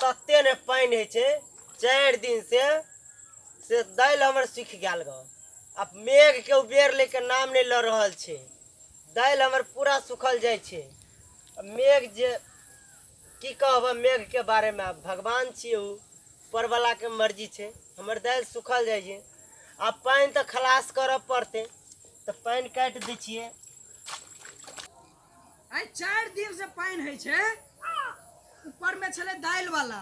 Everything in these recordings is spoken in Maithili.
एते ने पानि होइ छै 4 दिन से दालि हमर सूखि गेल गऽ। आब मेघके उबेर लैके नाम नहि लऽ रहल छै, दालि हमर पूरा सूखल जाइ छै। मेघ जे की कहब मेघके बारेमे, आब भगवान छियै ओ, ऊपरवलाके मर्जी छै। हमर दालि सूखल जाइ छै। आब पानि तऽ खलास करऽ पड़तै, तऽ पानि काटि दै छियै। आइ 4 दिन से पानि होइ छै। ऊपर में छलै दालि वाला,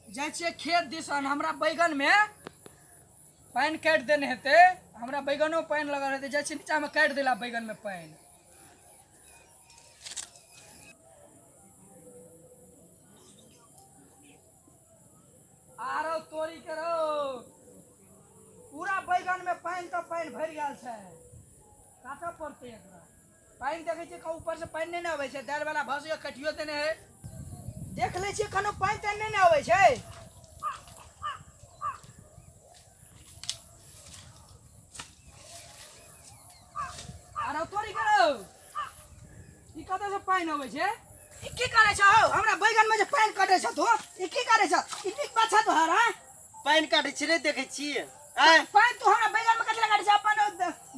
जाइ छियै खेत दिसन, हमरा बैगन में पानि काटि देने हेतै, हमरा बैगनो पानि लगल हेतै, जाइ छियै नीचा में काटि देला बैगन में पानि। आरो तोरी के रो पूरा बैगन में पानि तऽ पानि भरि गेल छै, काटऽ पड़तै एकरा। पानि देखै छियै ऊपर से पानि नहि ने अबै छै, दालि वाला भस कटियो देने है, देख लै छियै कनो पानि तानि नहि ने अबै छै। आरो तोरी करो ई कतऽ से पानि अबै छै? ई की करै छ हौ? हमरा बैगन में जे पानि कटै छ तू, ई की करै छ? ई नीक बात छ तोहर? हँ, पानि काटै छी नहि देखै छियै? पानि तू हमरा बैगन में कथी लए काटै छ? अपन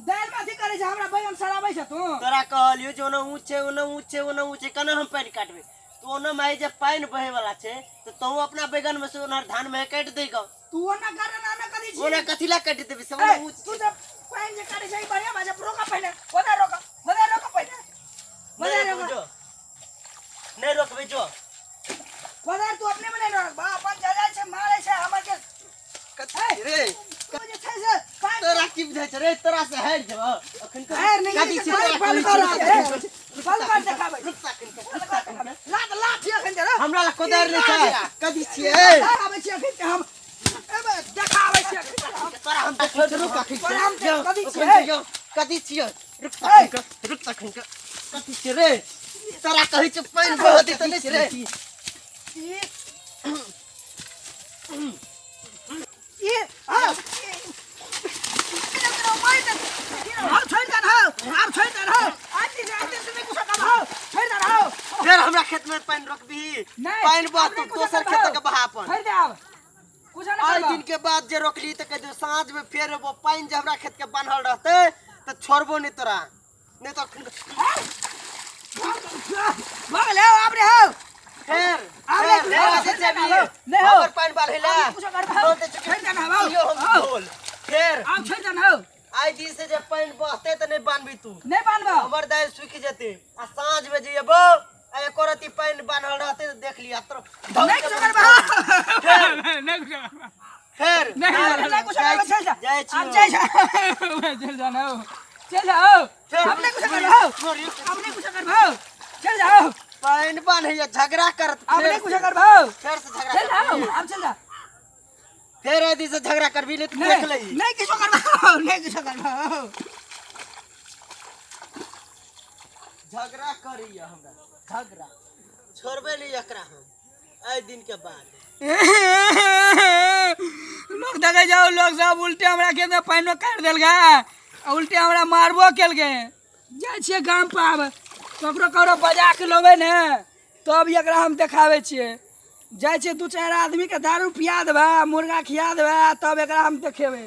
दालि में अथी करै छ, हमरा बैगन सड़ाबै छ तू। तोरा कहलियौ जे ओना ऊँच छै, ओना ऊँच छै, ओना ऊँच छै, केना हम पानि काटबै? तू ओना माय जे पानि बहे वाला छै तऽ तू अपना बैगन में से ओना धान में काटि दै गऽ। तू ओना कर ना ना कथी छी? ओना कथी लए काटि देबै सब ओना ऊँच? तू जब पानि जे काटै छै ई बढ़िया बात छै। रोका पहिने, ओना रोका, ओना रोका पहिने, नहि रोकबै जो, नहि रोकबै जो। कोदार तू अपने में नहीं रोकबा, अपन जा जाइ छै मारै छै हमर के कथी रे? तू जे छै से पानि तोरा की बुझाइ छै रे? तोरा से हारि जेबौ अखन? हारि नहि कथी छै, छै तोरा? बल कहै कर, छियौ, बल कर देखाबै, रुक ता कनि, बल कर देखाबै। लात लाठी अखन दे रे। हमरा लग कोदारि नहि छै, कथी छियै? देखाबै छी अखन के हम, एबे देखाबै छी अखन के हम। तोरा हम देखै छी, रुक अखन। तोरा हम यौ, कथी अखन छियै? यौ, कथी छियै? रुक तखन के, रुक तखन के, कथी छियै रे? तोरा कहै छियौ पानि बहऽ दैत नहि छै रे। ई ई हाँ आब छोड़ि दे हौ, आब छोड़ि दे हौ। आज दिन आज दिन से नहीं कुछ करब हौ, छोड़ि दे हौ। फेर हमरा खेत में पानि रोकबिही? नहीं, पानि आब बहतौ नहीं कुछो दोसर करब खेत हौ। के बहा अपन। छोड़ि दे, आब कुछो नहीं आइ करब। दिन के बाद जे रोकली तऽ कहि दियौ साँझ में फेर एबो, पानि जे हमरा खेत के बान्हल रहतै तऽ छोड़बो नहि तोरा, नहि तऽ अखन भऽ गेलै हौ, आब रे हौ। फेर आब नहीं फेर कुछो करब, जे छोड़ि दे जेबही, हौ। नहीं हौ। हमर पानि बान्है लए। आब कुछो करब हौ। बोल दै छियौ, छोड़ि दे हौ। दियौ हम हौ। ढोल। फेर आब छोड़ि दे हौ। आइ दिन से जे पानि बहतै तऽ नहि बान्हबी तू। नहीं बान्हबौ। हमर दालि सूखि जेतै आ साँझ में जे एबौ आ एको रत्ती पानि बान्हल रहतै तऽ देख लिअ तोरा। नहीं कुछो करब हौ। फेर नहीं कुछो करब। फेर नहीं, नहीं कुछो करब, चल जा। जाइ छी। आब जाइ जा, चल जा ना हौ, चल जाओ। फेर अब नहीं कुछो करब हौ, अब नहीं कुछो करब हौ, चल जाओ। पानि बान्हैया झगड़ा करत। अब फेर नहीं कुछो से। करब हौ। फेर से झगड़ा चल जाओ। करबी। अब चल जा। फेर एदी से झगड़ा करबी नहीं तऽ देख लही। नहीं कुछो करब हौ, नहीं कुछो करब हौ। झगड़ा करैया हमरा, झगड़ा छोड़बे नहीं एकरा हम एहि दिन के बाद। लोग देखे जाओ, लोग सब उल्टे हमरा खेत में पानिओ काटि देलकै आ उल्टे हमरा मारबो केलकै। जाइ छियै गाम पर, आब ककरो ककरो बजा के लेबै ने तब एकरा हम देखाबै छियै। जाइ छियै 2-4 आदमीके दारू पिया देबै, मुर्गा खिया देबै, तब एकरा हम देखेबै।